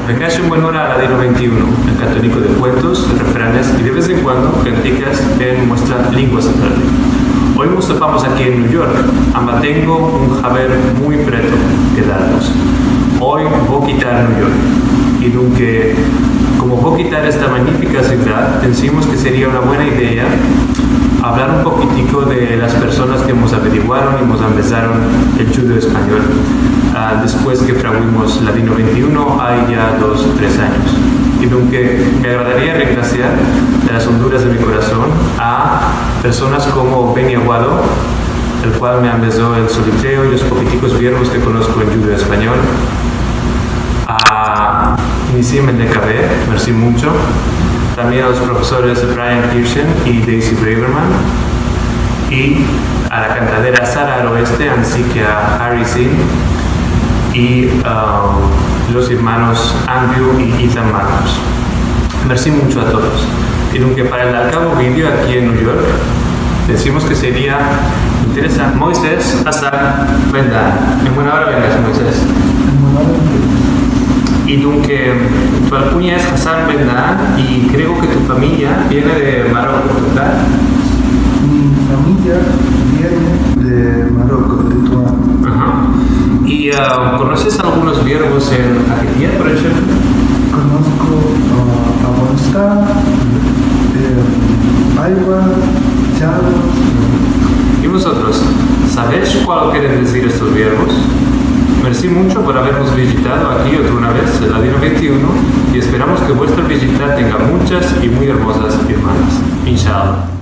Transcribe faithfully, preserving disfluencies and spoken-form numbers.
Vengash en buen ora a Ladino vente i uno, el katoliko de kuentos, refranes i de vez en kuando kantikas en muestra lengua sefaradi. Oy mos topamos aki en New York, ama tengo un haber muy preto ke darvos. Oy vo kitar New York. I dunke, komo vo kitar esta manyifika sivdad, pensimos ke seria una buena idea avlar un pokitiko de las personas ke mos averiguaron i mos ambezaron el djudeo-espanyol, ah, despues ke fraguimos Ladino vente i uno, ay ya dos, tres anyos. I dunke, me agradaria regrasiar de las onduras de mi korason a personas komo Beni Aguado, el kual me ambezo el solitreo i los pokitikos vierbos ke konosko en djudeo-espanyol. A Nissim Mendekabe, mersi muncho. Tambien a los profesores Brian Kirchen i Daisy Braverman. I a la kantadera Sara al Oeste, ansi ke a Harry Zinn i, ah, los ermanos Andrew i Ethan Marcus. Mersi muncho a todos. I dunke para el alkavo video aki en New York, pensimos ke seria interesante. Moises Hassan, ven dan. En buen ora vengas, Moises. En buen ora vengas. I dunke, tu alkunya es Hassan ben Daan i kreo ke tu famiya viene de Maroko, verdad? Mi famiya viene de Maroko, de Tuan. Aha. I, ah, konoses algunos vierbos en Haketia, por enshemplo? Konosko, ah, avansar, eh, ayva, chalo. I vozotros, savesh kualo keren dizir estos vierbos? Mersi muncho por avermos vizitado aki otra vez en Ladino vente i uno i esperamos ke vuestra vizita tenga munchas i muy ermozas ermanas. Inshallah.